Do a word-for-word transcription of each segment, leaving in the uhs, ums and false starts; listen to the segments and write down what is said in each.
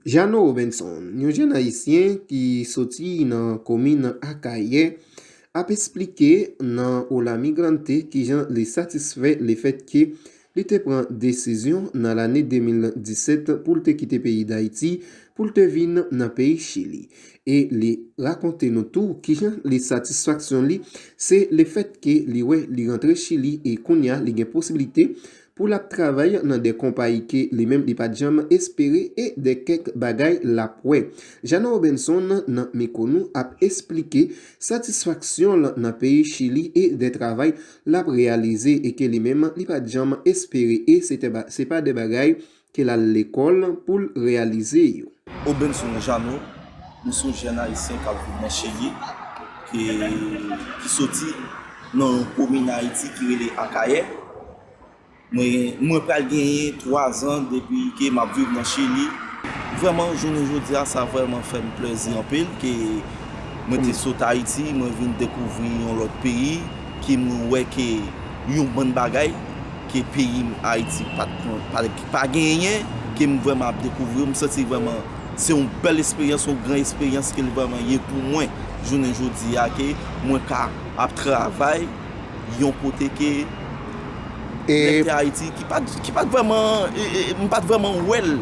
Jeannot Robinson, yon jèn ayisyen ki soti nan komin Akayè, ap esplike nan Hola Migrante kijan li satisfè lefètke li te pran desizyon nan lane de mil disèt pou l te kite peyi Dayiti, pou l te vin nan peyi Chili. E li rakonte nou tou kijan li satisfaksyon li, se lefètke li wè li rantre Chili e kounye a li gen posiblite pou l ap travay nan de konpayi ke li menm li pa t janm espere e de kèk bagay l ap wè. Jeannot Robinson nan mikwo nou ap esplike satisfaksyon l nan peyi Chili e de travay l ap reyalize e ke li menm li pa t janm espere e se te ba- se pa de bagay ke l al lekòl pou l reyalize yo. Obenson Jeannot, mwen se yon jèn ayisyen k ap viv nan Chili, ki, ki soti nan yon komin Ayiti ki rele Akayè. Mwen, mwen pral genyen twa zan depi ke m ap viv nan Chili. Vrèman, jounen jodi a, sa vrèman fè m plèzi anpil ke mwen te sot Ayiti, mwen vin dekouvri yon lòt peyi, ke mwen wè ke yon bann bagay ke peyi m, Ayiti, pa t kon, pa, pa genyen, ke m vrèman ap dekouvri yo. M santi vrèman se yon bèl esperyans, yon gran esperyans ke l vrèman ye pou mwen jounen jodi a, ke mwen ka ap travay yon kote ke nèg te Ayiti ki pa t, ki pa t vrèman, e, e, m pa t vrèman wè l.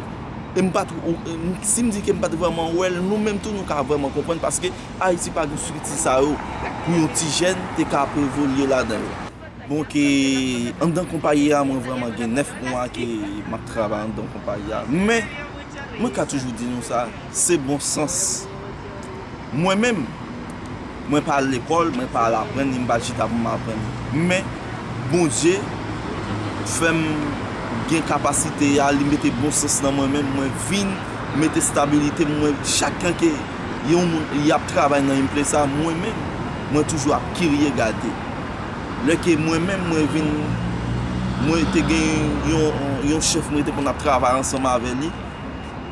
E m pa t, e, m- si m di ke m pa t vrèman wè l, nou menm tou nou ka vrèman konprann, paske Ayiti pa gen estrikti sa yo pou yon ti jèn te ka ap evolye ladan yo. Bon, ke anndan konpayi a, mwen vrèman gen nèf mwa ke m ap travay anndan konpayi a. Men, mwen ka toujou di nou sa, se bon sans. Mwen menm, mwen pa al lekòl, mwen pa al aprann, ni m pa al chita pou m aprann. Men, Bondye fè m gen kapasite a, li mete bon sans nan mwen menm, mwen vin mete stabilite m, mwen, chak kan ke yon moun y ap travay nan yon plas sa, mwen menm, mwen toujou ap kirye gade. Lè ke mwen menm, mwen vin, mwen te gen yon, yon chèf mwen te konn ap travay ansanm avè li,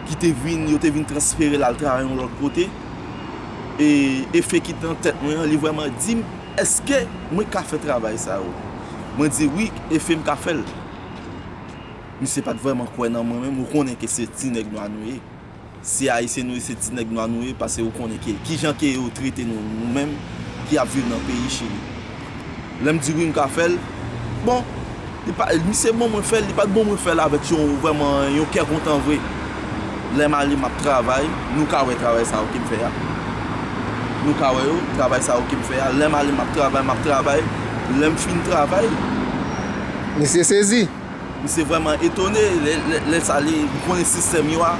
ki te vin, yo te vin transfere l al travay yon lòt kote, e efe ki te nan tèt mwen an, li vrèman di m, èske mwen ka fè travay sa yo? Mwen di, wi, efe m ka fè l. Misye pa t vrèman kwè nan mwen menm, ou konnen ke se ti nèg nwa nou ye. Se ayisyen nou ye, se ti nèg nwa nou ye, paske ou konnen ke, kijan ke yo trete nou, nou menm ki ap viv nan peyi Chili. Lè m di wi, m ka fè l, bon, li pa, misye ban mwen fè l, li pa t ban mwen fè l avèk yon, vrèman, yon kè kontan vre. Lè m ale, m ap travay, nou ka wè travay sa yo ke m fè a. Nou ka wè yo, travay sa yo ke m fè a. Lè m ale, m ap travay, m ap travay. Lè m fin travay, misye sezi. Misye vrèman etone, lè, lè, lè sa li, li konnen sistèm yo a,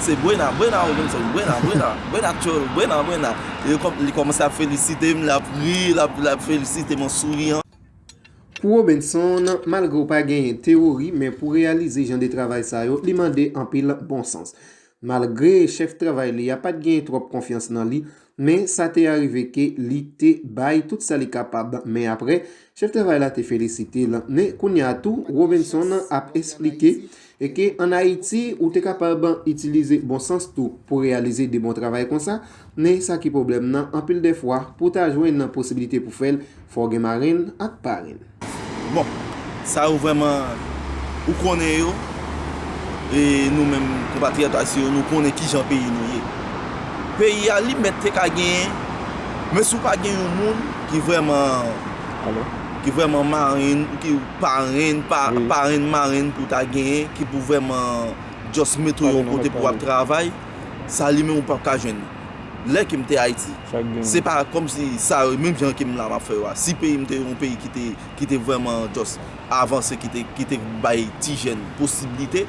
se bwena, bwena, Robinson, bwena, bwena, bwena, tchò, bwena, bwena. E li kòm-, li kòmanse ap felisite m, l ap ri, l ap, l ap felisite m an souriyan. Pou Robinson, malgre w pa genyen tewori, men pou reyalize jan de travay sa yo, li mande anpil bon sans. Malgre chèf travay li a pa t genyen twòp konfyans nan li, men sa te arive ke li te bay tout sa li kapab. Men apre, chèf travay la te felisite l. Men kounye a tou, Robinson ap esplike e ke ann Ayiti, ou te kapab itilize bon sans tou pou reyalize de bon travay konsa, men sa ki pwoblèm nan, anpil de fwa, pou w ta jwenn posiblite pou fè l, fò w gen marenn ak parenn. Bon, sa yo vrèman, ou konnen yo, e nou menm konpatriyòt ayisyen yo, nou konnen kijan peyi nou ye. Peyi a li mèt te ka genyen, men si w pa gen yon moun ki vrèman, ki vrèman marenn, ki parenn, pa, parenn marenn pou w ta genyen, ki pou vrèman just mete w yon kote pou w ap travay, sa li menm ou p ap ka jwenn. Lè ke m te Ayiti, se pa kòmsi sa yo, menm jan ke m la m ap fè yo a. Si peyi m te yon peyi ki te, ki te vrèman just avanse, ki te, ki te bay ti jèn posiblite,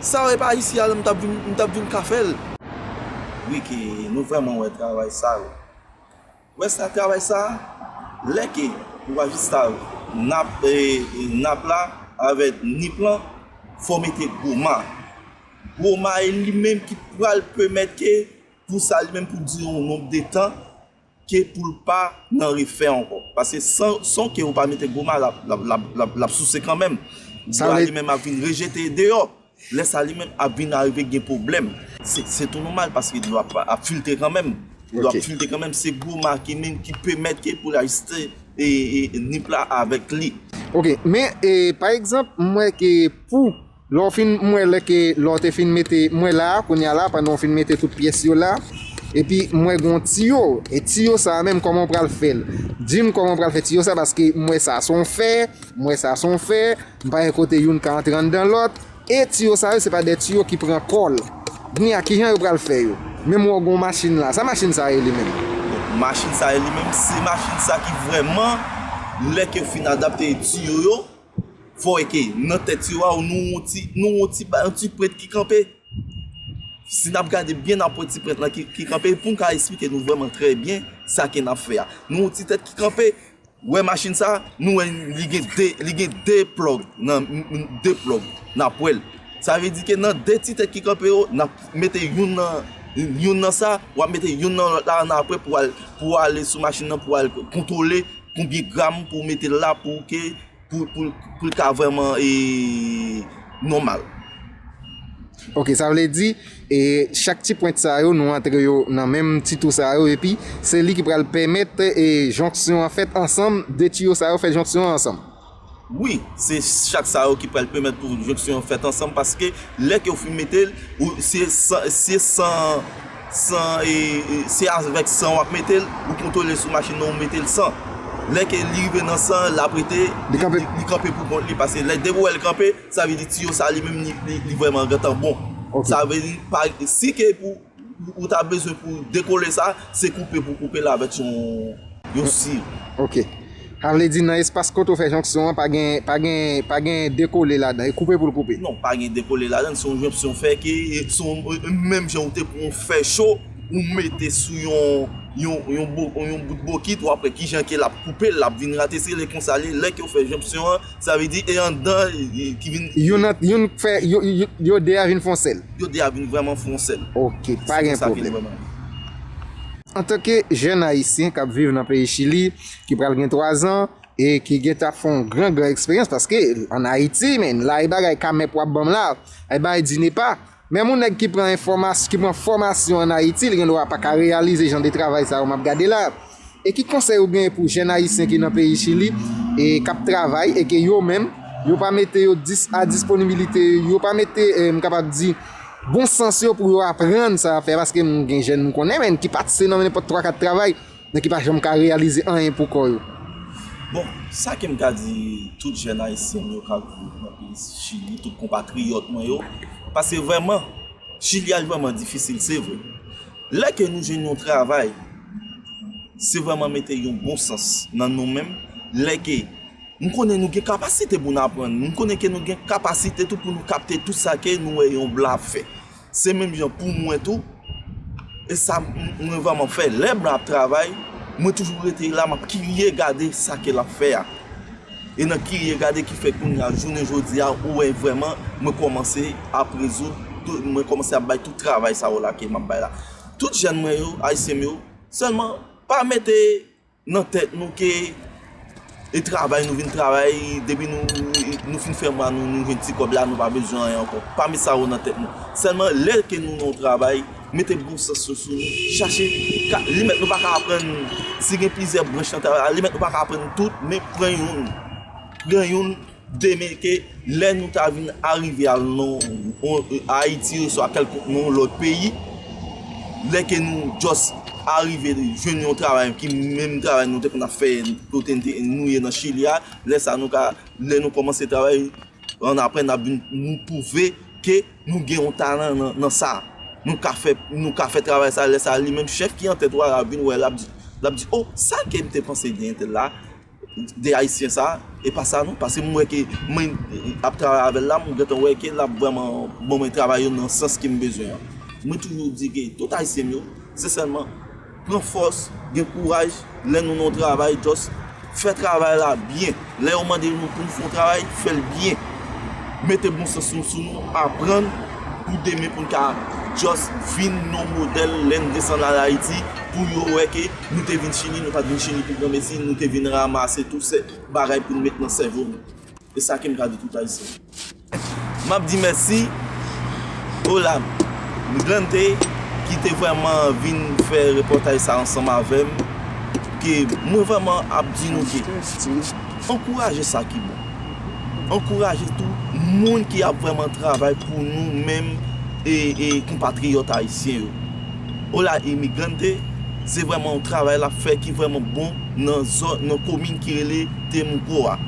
sa yo e pa isi a m t ap vin, m t ap vin ka fè l. Wi, ke nou vrèman wè travay sa yo. Wè sa, travay sa, lè ke ou ajistav nap, e, e, nap la avèk nip lan, fò mete goma. Goma e li menm ki pral pèmèt ke pou sa li menm pou dire yon nonb de tan ke pou l pa nan refè ankò. Paske san, san ke ou pa mete goma, l ap, l ap, l ap, l ap, l ap souse kanmenm. Goma li menm ap vin rejete deyò. Lè sa li menm ap vin arive gen pwoblèm. Se, se tou nòmal paske dlo ap, ap filtre kanmenm. Dlo ap filtre kanmenm. Se goma ki menm ki pèmèt ke pou l ajiste, e, e, nip la avèk li. Ok, men, e, pa egzanp, m wè ke pou Lè w fin, m wè lè ke, lè w te fin mete, m wè la, kounye a la, pandan w fin mete tout pyès yo la, epi m wè gen yon tiyo, e tiyo sa a menm, kòman w pral fè l? Di m kòman w pral fè tiyo sa, paske m wè sa se yon fè, m wè sa se yon fè, m pa wè kote youn ka antre anndan lòt, e tiyo sa yo, se pa de tiyo ki pran kòl. Kounye a, kijan yo pral fè yo? Menm w gen yon machin la, sa machin sa ye li menm? Machin sa ye li menm, se machin sa ki vrèman, lè ke w fin adapte tiyo yo, fò e ke nan tèt yo a, nou yon ti, nou yon ti, ba, yon ti prèt ki kanpe. Si n ap gade byen, n ap wè ti prèt lan ki, ki kanpe. Pou n ka esplike nou vrèman trè byen sa ke n ap fè a. Nou yon ti tèt ki kanpe, wè machin sa, nou wè li gen de, li gen de plòg, nan, de plòg, n ap wè l. Sa vle di ke nan de ti tèt ki kanpe yo, n ap mete youn nan, youn nan sa, w ap mete youn nan lòt la, n ap wè pou al, pou ale sou machin nan, pou al kontwole konbyen gram pou w mete l la, pou ke pou, pou, pou l ka vrèman e, nòmal. Ok, sa vle di, e, chak ti pwent sa yo, nou antre yo nan menm ti tou sa yo, epi se li ki pral pèmèt e, jonksyon an fèt ansanm, de tiyo sa yo fè jonksyon an ansanm. Wi, se chak sa yo ki pral pèmèt pou jonksyon an fèt ansanm, paske lè ke w fin mete l, ou, se san, se san, san, e, e, se avèk san w ap mete l, ou kontwole sou machin nan, ou mete l san. Lè ke li rive nan san, l ap rete, li kanpe pou kont li, paske lè depi w wè l kanpe, sa vle di tiyo sa li menm li, li, li vrèman gentan bon. Sa vle di, pa, si ke pou, ou ta bezwen pou dekole sa, se koupe pou koupe l avèk yon, yon si. Ok. Sa vle di nan espas kote w fè jonksyon an, pa gen, pa gen, pa gen dekole ladan, e koupe pou l koupe. Non, pa gen dekole ladan, se yon jonksyon fè ke, se yon, menm jan ou te pran yon fè cho, ou mete sou yon, yon, yon, bo, yon bout bokit, ou ap wè kijan ke l ap koupe, l ap vin rate, se lè konsa li, lè ke w fè jonksyon an, sa vle di, e anndan, e, ki vin. Youn nan, youn fè, yo, yo, yo de a vin fè yon sèl. Yo de a vin vrèman fè yon sèl. Ok, pa gen pwoblèm. Antanke jèn ayisyen k ap viv nan peyi Chili, ki pral gen twazan, e ki gentan ap fè yon gran, gran eksperyans, paske ann Ayiti, men, la e bagay kamèp w ap ban m la, e bagay di ne pa. Menm yon nèg ki pran enfòmas-, ki pran fòmasyon ann Ayiti, li gendwa pa ka reyalize jan de travay sa yo m ap gade la. E ki konsèy ou genyen pou jèn ayisyen ki nan peyi Chili e k ap travay e ke yo menm, yo pa mete yo dis-, a disponibilite, yo pa mete, e, m kapab di, bon sans yo pou yo aprann sa y ap fè, paske m gen jèn m konnen, menn, ki pase nan nenpòt twa kat travay, men ki pa janm ka reyalize anyen pou kò yo. Bon, sa ke m ka di tout jèn ayisyen m yo k ap viv nan peyi Chili, tout konpatriyòt mwen yo, paske vrèman, Chili a li vrèman difisil, se vre. Lè ke nou jwenn yon travay, se vrèman mete yon bon sans nan nou menm, lè ke nou konnen nou gen kapasite pou n aprann, nou konnen ke nou gen kapasite tou pou nou kapte tout sa ke nou wè yon blan ap fè. Se menm jan pou mwen tou. E sa m, mwen vrèman fè. Lè blan ap travay, mwen toujou rete la, m ap kirye gade sa ke l ap fè a. E nan kirye gade ki fè kounye a, jounen jodi a, ou wè vrèman, mwen kòmanse ap rezoud, tout, mwen kòmanse ap bay tout travay sa yo la ke m ap bay la. Tout jèn mwen yo, ayisyen m yo, sèlman pa mete nan tèt nou ke e travay nou vin travay, depi nou, nou fin fè mwa nou, nou jwenn ti kòb la, nou pa bezwen anyen ankò. Pa met sa yo nan tèt nou. Sèlman lè ke nou nan yon travay, mete bon sans yo sou nou, chache, ka, li mèt nou pa ka aprann, si gen plizyè branch nan travay la, li mèt nou pa ka aprann tout, men pran youn. Pran youn, demen ke lè nou ta vin arive al nan, on, Ayiti, oswa kèlkonk nan yon lòt peyi, lè ke nou just arive jwenn yon travay ki menm travay nou te konn ap fè kote n te, nou ye nan Chili a, lè sa nou ka, lè nou kòmanse travay, annapre n ap vin nou pwouve ke nou gen yon talan nan, nan sa. Nou ka fè, nou ka fè travay sa, lè sa li menm chèf ki an tèt ou a l ap vin wè, l ap di, l ap di, o, sa ke m te panse de entèl la, de ayisyen sa, e pa sa non, paske m wè ke mwen ap travay avè l la, m gentan wè ke l ap vrèman ban mwen travay yo nan sans ke m bezwen an. Mwen toujou di ke tout ayisyen m yo, se sèlman pran fòs, gen kouraj, lè nou nan yon travay, just fè travay la byen. Lè yo mande nou pou n fè yon travay, fè l byen. Mete bon sans nou sou nou, aprann pou demen pou n ka just vin yon modèl lè n desann al Ayiti, pou yo wè ke nou te vin Chili, nou pa t vin Chili pou granmesi, nou te vin ranmase tout sèt bagay pou n met nan sèvo nou. E sa ke m ka di tout ayisyen. M ap di mèsi Ola Grande ki te vrèman vin fè repòtaj sa ansanm avè m, ke mwen vrèman ap di nou ke ankouraje sa ki bon. Ankouraje tou Moun ki ap vrèman travay pou nou menm e, e konpatriyòt ayisyen yo. Hola Imigrante, se vrèman yon travay l ap fè ki vrèman bon nan zòn, nan komin ki rele Temuco a.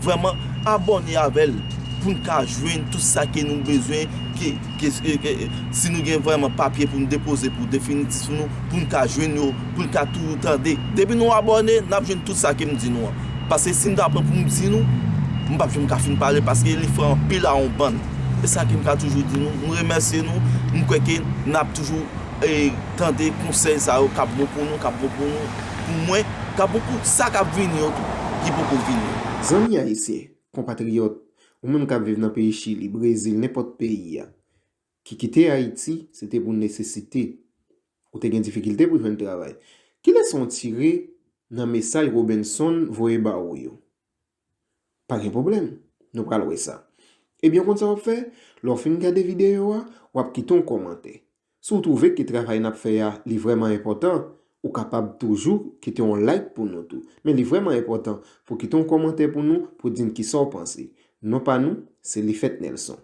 Vrèman, abòne avè l pou n ka jwenn tout sa ke nou bezwen, ke, ke, ke, ke si nou gen vrèman papye pou n depoze pou definitif nou, pou n ka jwenn yo, pou n ka toujou tande. Depi nou abòne, n ap jwenn tout sa ke m di nou an. Paske si m ta pran pou m di nou, m p ap janm ka fin pale paske li fè anpil a yon bann. E sa ke m ka toujou di nou, m remèsye nou, m kwè ke n ap toujou e tande konsèy sa yo k ap bon pou nou, k ap bon pou nou, pou mwen, k ap bon pou sa k ap vini yo tou, ki poko vini yo. Zanmi ayisyen, konpatriyòt, ou menm k ap viv nan peyi Chili, Brezil, nenpòt peyi a, ki kite Ayiti, se te pou nesesite. Ou te gen difikilte pou jwenn travay. Ki leson w tire nan mesaj Robenson voye ba ou yo? Pa gen pwoblèm, nou pral wè sa. Ebyen, konn sa w ap fè? Lè w fin gade videyo a, w ap kite yon kòmantè. Si w twouve ke travay n ap fè a, li vrèman enpòtan, ou kapab toujou kite yon like pou nou tou. Men li vrèman enpòtan pou kite yon kòmantè pou nou, pou di n kisa w panse. Non pa nou, se Lifèt Nelson.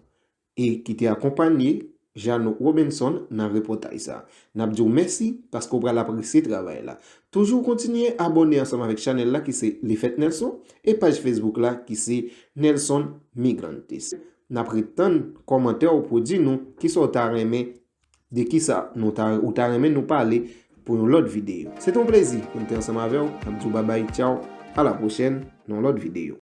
E ki te akonpanye Jeannot Robenson nan repòtaj sa. N ap di w mèsi paske w pral apresye travay la. Toujou kontinye abòne ansanm avèk chanèl la ki se Lifèt Nelson e paj Facebook la ki se Nelson Migrantes. N ap ret tann kòmantè w pou di nou kisa w ta renmen, de kisa nou ta, ou ta renmen nou pale pou yon lòt videyo. Se te yon plezi pou n te ansanm avè w. N ap di w babay, tchaw, a la pwochèn, nan yon lòt videyo.